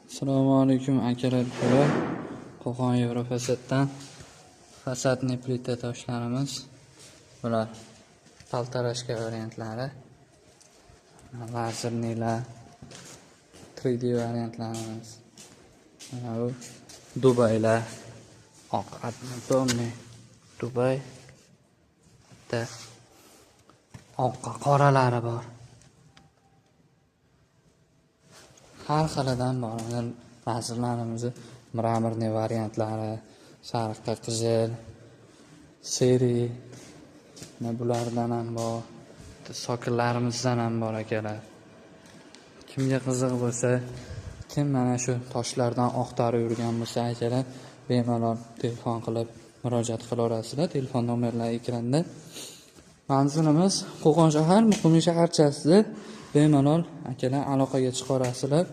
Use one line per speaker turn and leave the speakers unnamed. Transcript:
Assalomu alaykum, akalar, ukalar. Qo'qon Yevrofasaddan фасадный plita toshlarimiz. Bular полторашка variantlari. Лазерный lar, 3D variantlarimiz. Mana bu Dubaylar. Oq однотонный Dubay. Bitta oqqa qoralari bor. Har xilidan bor. Mana lazerlarimizni мраморный variantlari, sariqqa qizil, серый, mana bulardan ham bor. Sokillarimizdan ham bor, akalar. Kimga qiziq bo'lsa, kim mana shu toshlardan oqtarib yurgan bo'lsa, akalar, bemalol telefon qilib murojaat qilaverasizlar. Telefon nomerlari ekranda. Manzilimiz Qo'qon shahar, Muqimiy shaharchasida. Bemalol, akalar, aloqaga chiqaverasizlar.